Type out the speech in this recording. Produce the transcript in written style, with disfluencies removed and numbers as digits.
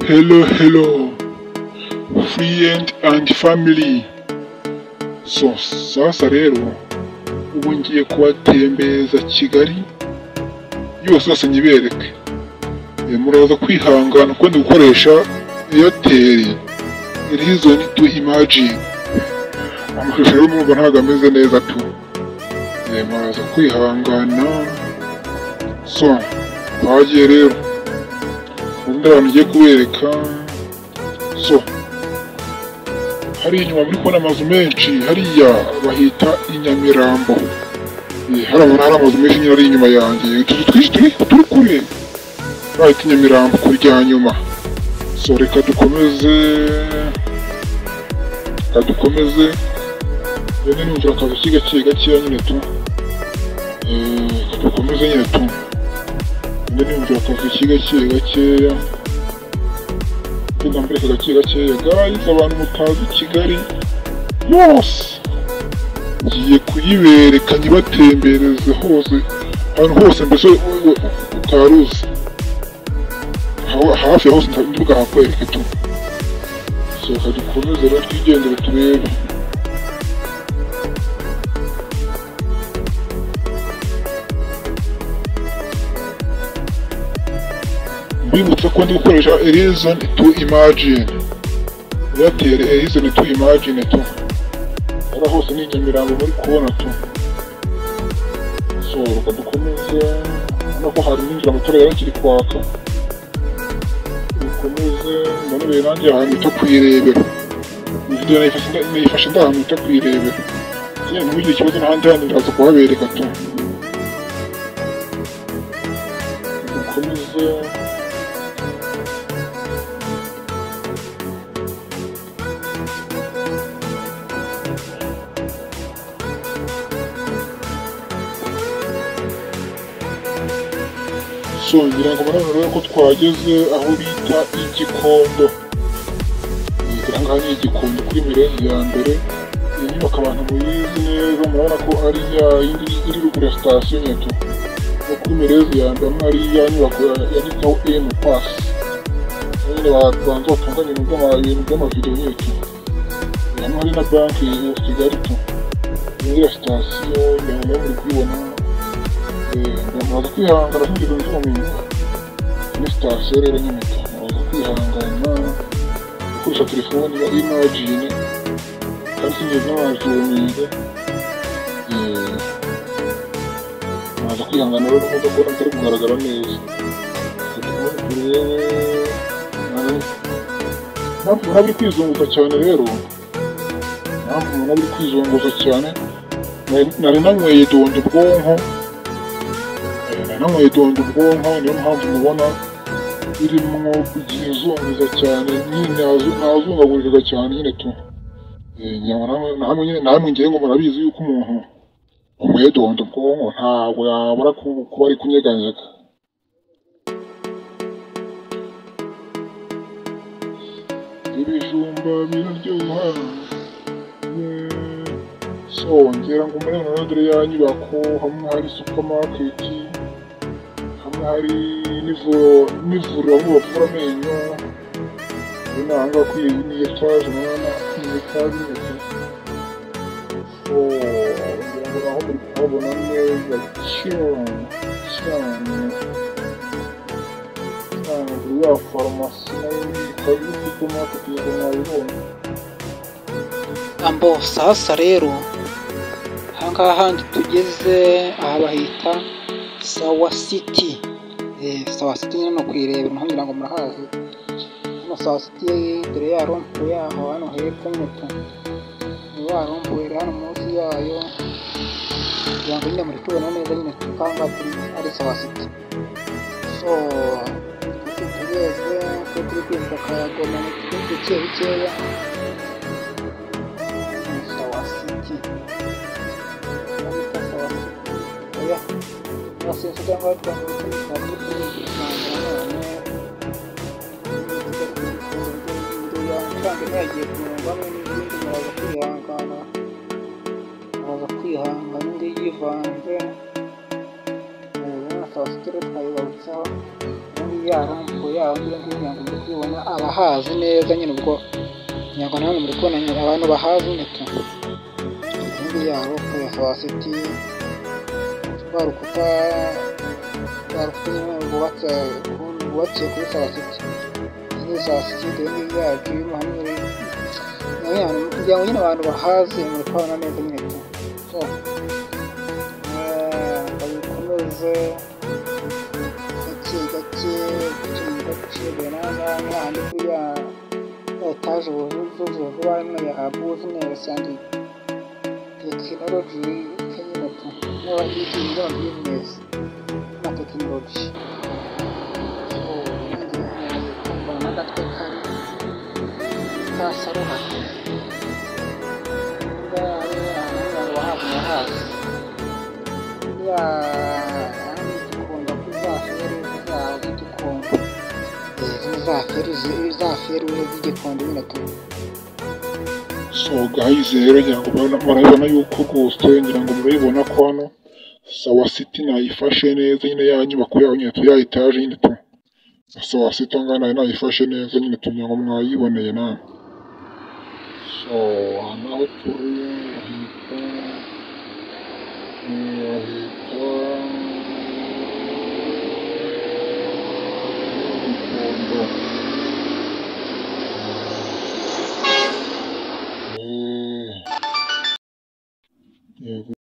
Hello, hello, friend and family. So, sasa rero ubu ngiye kubatembereza Kigali yose yose nyibereke. Muraza kwihangana kuko ndi gukoresha Airtel Reason to Imagine. Amashusho rero murumva ntabwo ameze neza tu. Muraza kwihangana. So, twagiye rero. Ubundi abantu ngiye kubereka. So, hariya inyuma muri kubona amazu menshi, hariya bahita i Nyamirambo. Hari amazu menshi nyine ari inyuma yanjye, utuzu twinshi turi kure bahita i Nyamirambo ku rya nyuma. So reka dukomeze, rero numvira akazu gake gakeya nyine tu. Reka dukomeze nyine tu. Numvira akazu gake gakeya. Ndambereka gake gakeya guys, abantu mutazi Kigali yose ngiye kuyibereka nyibatembereze hose, ahantu hose mbese utaruzi, hafi ya hose ndabwahakwereka tu. So reka dukomeze rero twigendere turebe. Mbibutsa ko ndi gukoresha Reason to Imagine, Airtel Reason to Imagine tu. Hariya hose ni Nyamirambo muri kubona tu. So reka dukomeze, urabona ko hari n'inzira amatara yarakiri kwaka. Dukomeze, mboneye nanjye ahantu bita ku Irebero. Iyi video nayifashe ndi ahantu bita ku Irebero. Ntugire ikibazo n'ahandi handi ndaza kuhabereka tu. Dukomeze. So ngira ngo murabona rero ko twageze aho bita Igikondo. Aha ngaha ni Igikondo kuri Mirezi ya mbere. Iyi nyubako abantu muyizi neza, murabona ko ari ya yindi iri ruguru ya sitasiyo nyeto. No kuri Mirezi ya mbere hamwe hari ya nyubako yanditseho M Pass. Nyine babanza batunganya ibintu by'amavideo nyeto. Hano hari na banki ya Kigali tu. Muri ya sitasiyo ngira ngo muri kuyibona. Muraza kwihangana ntigeze nzumenya. Ni sitasiyo rero nyine tu. Muraza kwihangana gukoresha telefoni ya Imagine kandi sinigeze nazuminga. Muraza kwihangana rero muza kubona bitari kugaragara neza. Mpamvu ubona biri kwizunguza cyane rero, mpamvu ubona biri kwizunguza cyane, nari nanyweye dondo ubwonko. Niyo mpamvu mubona birimo byizunguza cyane, nyine nazungagurikaga cyane nyine tu. Namwe ngiye ngo murabizi yuko umuntu wanyweye dondo ubwonko ntabwo yabura kuba ari kunyeganyega. Ibijumba biraryoha. So ngira ngo murabona dore ya nyubako, hamwe hari supermarket, hamwe hari n'ivuriro bamwe bavura amenyo. Ni aha ngaha kuri iyi ni etaje, murabona ni etaje nyine. So ngira ngo naho muri kuhabona neza cyane cyane cyane. Ya farumasi nayo ikaba iri supermarket, ngo mwabibonye. Ambo sasa rero aha ngaha handi tugeze aha bahita Sawa City. Sawa City nyine no kwirebera naho ngira ngo murahazi. Hano Sawa City dore ya rompuwe yaho hano hepfo nyine tu. Ni ya rompuwe iri hano munsi yayo. Kugira ngo nyine muri kubona neza nyine tu kanga turi ari Sawa City. So tugeze turi kwinjira Kagoma ni duke bikeya. Sawa City. Sawa City. Oya. Sinzi cyangwa yagiye ku murongo hamwe n'izindi, muraza kwihangana, muraza kwihangana indi yivanze. Sawa City rero twayibarutseho, iyi Ya rond-point yaho ngiyo ngiyo, ngira ngo muri kuyibona, abahazi neza nyine. Ubwo ngira ngo namwe muri kubona nyine, abantu bahazi nyine tu. Iyi ngiyi ya rond-point ya Sawa City, rwa rukuta nyine rwubakiye kuri Sawa City. Iyi ni Sawa City, dore ngiyi ya gym hamwe. Ngira ngo nyine abantu bahazi muri kubona neza nyine tu. So bayikomeze gake gake mu gace. Dore n'ahangaha ni hahandi kuri ya etaje buzuye vuba imwe ya business and technology nyine tu, niba yiga business na technology. So nanjye kumva n'agatwe kari kasaruha wahazi ya Gikondo, kuri za feruje zaho z'Igikondo, za feruje, za feruje z'Igikondo nyine tu. So guys, rero ngira ngo murabibona yuko rwose, ngira ngo murabibona ko hano Sawa City nayifashe neza nyine, ya nyubako yaho nyine tu, ya etaje nyine tu. Sawa City aha ngaha nayifashe neza nyine tu, ngira ngo mwayiboneye namwe. So aha naho turi bahita